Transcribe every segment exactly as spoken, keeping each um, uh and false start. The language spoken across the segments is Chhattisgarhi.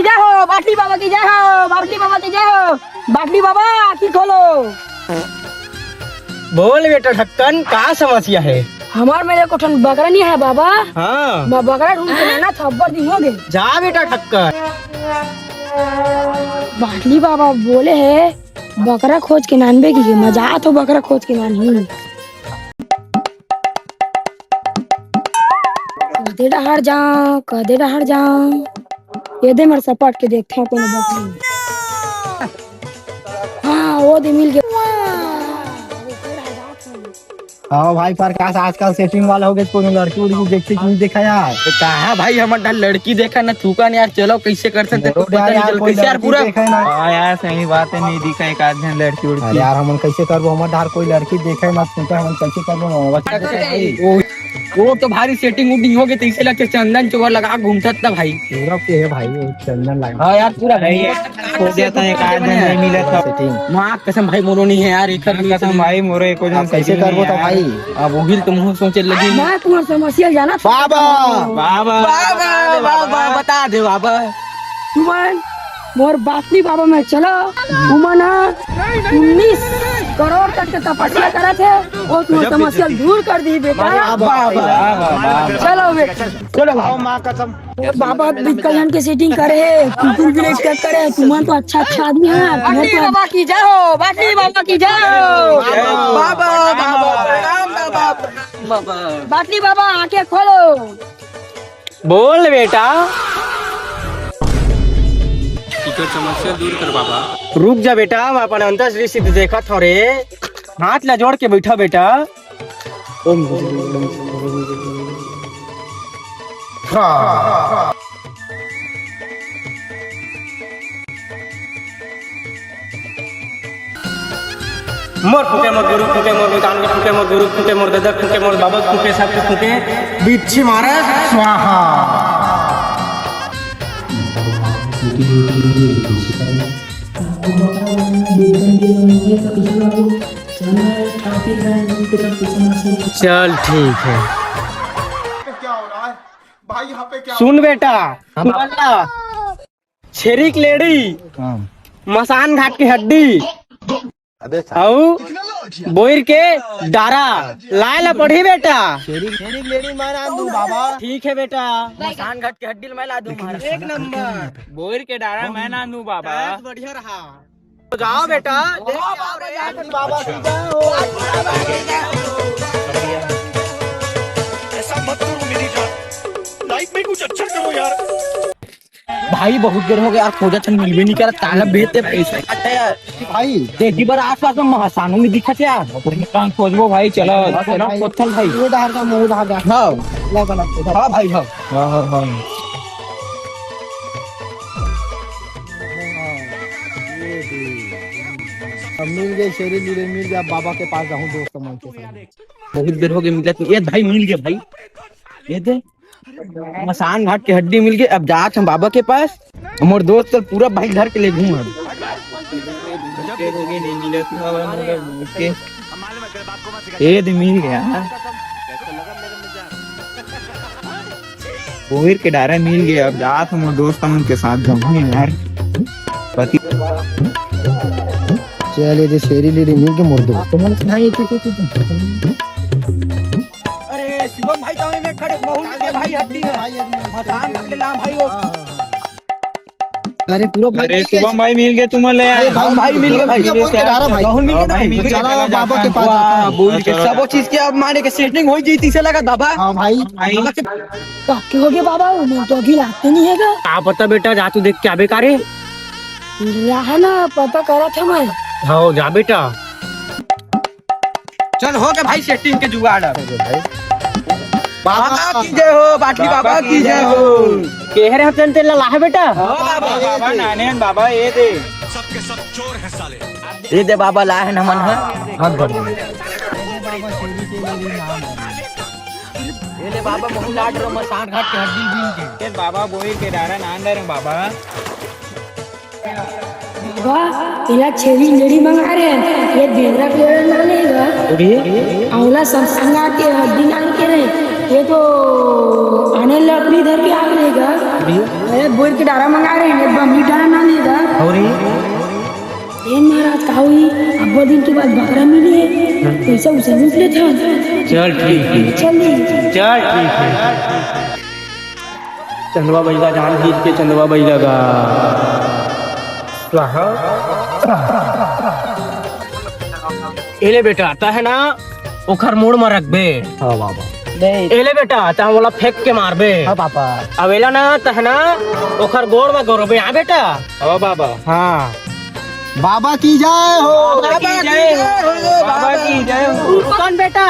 जय हो बाटली बाबा की, जय हो बाटली बाबा की, जय हो बाटली बाबा, आँखी खोलो। बोल बेटा ढक्कन, का समस्या हे? हमार मेर एको ठन बकरा नइ हे बाबा। हाँ। मैं बकरा ढूंढ के लानत हँव, अब्बड़ दिन होगे। जा बेटा ढक्कन। बाटली बाबा बोले हे, बकरा खोज के लानबे कहिके, मैं जात हँव बकरा खोज के लानहूँ। कदे डहर जाँव, कदे डहर जाँव। ये दे, मैं सपट के देखथँव कोनो बकरी। हाँ, वो दे मिल गे। हाँ भाई प्रकाश, आजकल setting वाला होगे, कोनो लड़की उड़की देखथे कि नइ देखा यार? कहाँ भाई, हमर डहर लड़की देखा ना थूका ना यार। चलो कइसे करथन ते मोरो कुछ पता डहर नइ यार, चलत। कोई कइसे यार लड़की पूरा देखा ना। हाँ यार, सही बात हे, नइ दिखा एक आध झन लड़की उड़की। अरे यार, हमन कइसे करबो? हमर डहर कोई लड़की देखा ना थूका, हमन कइसे करबो? वो, वो तो भारी setting उटिंग होगे, तइसे लगथे चंदन चोर लगा घूमथस त भाई। पूरा के हे भाई, वो चंदन लगा। हाँ यार, पूरा भाई, हो जाता है, एक आध झन नइ मिलत हे। Setting। माँ कसम भाई, मोरो नइ हे यार, एक कसम भाई, मोरो एको झन अब कइसे करबो त भाई? अब उही ल तो महूँ सोचे लगे। मैं तुम्हर समस्या जानत हँव। बाबा! बाबा! बाबा, बाबा, बता दे बाबा। तुमन मोर बाटली बाबा मेर चलो, तुमन ह उन्नीस करोड़ तक के तपस्या करत हे, वो तुम्हर समस्या दूर कर दिही बेटा। बाबा, बाबा, बाबा। चलो बेटा। चलो बाबा। माँ कसम। बाबा बिक्कल झन के setting करे हे, कुकुर बिलाई के करे हे, तुमन तो अच्छा अच्छा आदमी हे यार, तुमन बाटली तो बाबा की जय हो, बाटली बाबा की जय हो। बाबा, बाबा, प्रणाम बाबा, प्रणाम बाबा। बाटली बाबा आँखें खोलो। बोल बेटा। एकर समस्या दूर कर बाबा। रुक जा बेटा, मैं अपन अंतर्दृष्टि से देखत हँव रे। हाथ ला जोड़ के बइठा बेटा। मोर फूके, मोर गुरु फूके, मोर मितान के फूके, मोर गुरु फूके, मोर ददा फूके, मोर बाबा फूके, सबके फूके। बिच्छी मारे स्वाहा। चल ठीक है। क्या हो रहा है भाई यहाँ पे? क्या सुन बेटा, हाँ, तू बाबा। छेरी के लेड़ी, हाँ। मसान घाट के हड्डी, अबे साला। अउ बोइर के डारा लाए ला पड़ही बेटा। छेरी, छेरी के लेड़ी मैं ना दूँ बाबा। ठीक है बेटा, मसान घाट के हड्डी मैं ला दूँ महाराज। एक नंबर। बोइर के डारा मैं ना दूँ बाबा। बढ़िया रहा। तो जाओ बेटा, देख के आओ रे यार। बाबा की जय हो। ऐसा मत करो मेरी जान, लाइफ में कुछ अच्छा करो यार। भाई बहुत देर होगे यार, खोजत हन मिलबे नइ करत, ताला भेजते भाई। भाई। देखी बर आसपास में महसानो नइ दिखत यार। कहाँ खोजबो भाई, चलो, चलो, भाई। पत्थल भाई। ये डहर का मुंह डहर का। हाँ। ले बना, इधर। हाँ भाई, हाँ। हाँ, हाँ, हाँ। अब मिल गे, छेरी लीले मिल गे, अब बाबा के पास जाहूँ दोस्त मन के साथ। बहुत देर होगे मिलत, ये भाई मिल गे भाई, ये दे। मसान घाट के हड्डी मिल गे, अब जात हँव बाबा के पास। मोर दोस्त ल पूरा भाई घर के लेगहूँ अब। ए दे मिल गे। बोइर के डारा मिल गे, अब जात हँव मोर दोस्त मन के साथ जाहूँ यार। पति चल, ये दे छेरी लीले मिल गे मोर दोस्त मन। अरे शिवम भाई, तो में खड़े, बहुत भाई हड्डी है। मसान घाट ले लाम भाई वो। अरे पूरा भाई अरे मिल गए। शिवम भाई मिल गए तुमन ले। अरे भाई, भाई मिल गए भाई। बोल के डारा भाई। बहुत मिल गए भाई, मिल गए। चला बाबा के पास वाह, जाता है। बोल के चलो। सबो चीज के अब माने के सेटिंग हो जाई, तइसे लगा बाबा। हाँ भाई। भाई। बाबा के का के हो गया बाबा? वो तो अभी लागते नहीं है का? का पता बेटा, जा तू देख के आबे का रे। रहा ना, पता करा था मैं। हाँ, जा बेटा। चल, हो गया भाई, सेटिंग के जुगाड़। बाबा की जय हो, बाटली बाबा की जय हो। केहरे हतन तेला लाहे बेटा। हाँ, बाबा, बाबा, नाने बाबा, ये दे। सबके सब चोर हैं साले। ये दे बाबा, लाहे न मन है। हाथ भर दे। ये ले बाबा, बहुत लाड रो मसान घाट के हड्डी बीन के। ये बाबा, बोई के डारा नान दे रे बाबा। वाह, तेला छेरी लेड़ी मंगा रे, ये बेंदरा के लेड़ा ना लेगा। अरे? औला सब संगा के हड्डी नान के रे, ये तो आने लकड़ी धर के आ गए गा। अरे बोर के डारा मंगा रहे हैं, बमरी डारा ना लेगा। अरे ए महाराज, का होई? अब्बा दिन के बाद बकरा मिले, पैसा उसे मिस ले था। चल ठीक है। चल ले। चल ठीक है। चंदवा बइगा जान जीत के चंदवा बइगा गा। स्वाहा। ए ले बेटा, तह ना ओखर मुड़ म रखबे। हाँ बाबा। ए ले बेटा, तह ओला फेंक के मारबे। हाँ बाबा। अब एला ना तह ना ओखर गोड़ म गोरबे, हाँ बेटा। हाँ बाबा। हाँ। बाबा की जय हो। बाबा की जय हो। बाबा की जय हो। कौन बेटा?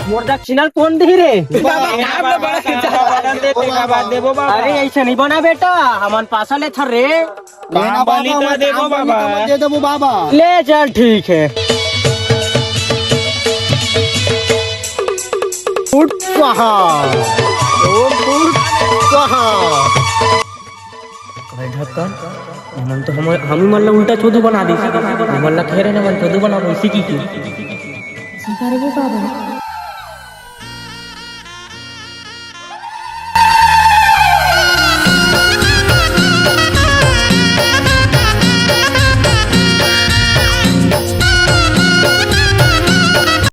मोर दक्षिणा कोन दे रे? बाबा, बाबा, बाबा, बाबा, बाबा, देबो बाबा। अरे ऐसे नहीं बना बेटा, हमन पासा ले थर रे। काम बनी तो देबो बाबा। दे देबो बाबा। ले चल ठीक है। उठ स्वाहा। ओम उठ स्वाहा। कहे ढक्कन, हमन तो हम, हम ही मन ला उल्टा चोदू बना दी। हमन ला कहे रहे ना, मन चोदू बना, वैसे की की। करबो बाबा।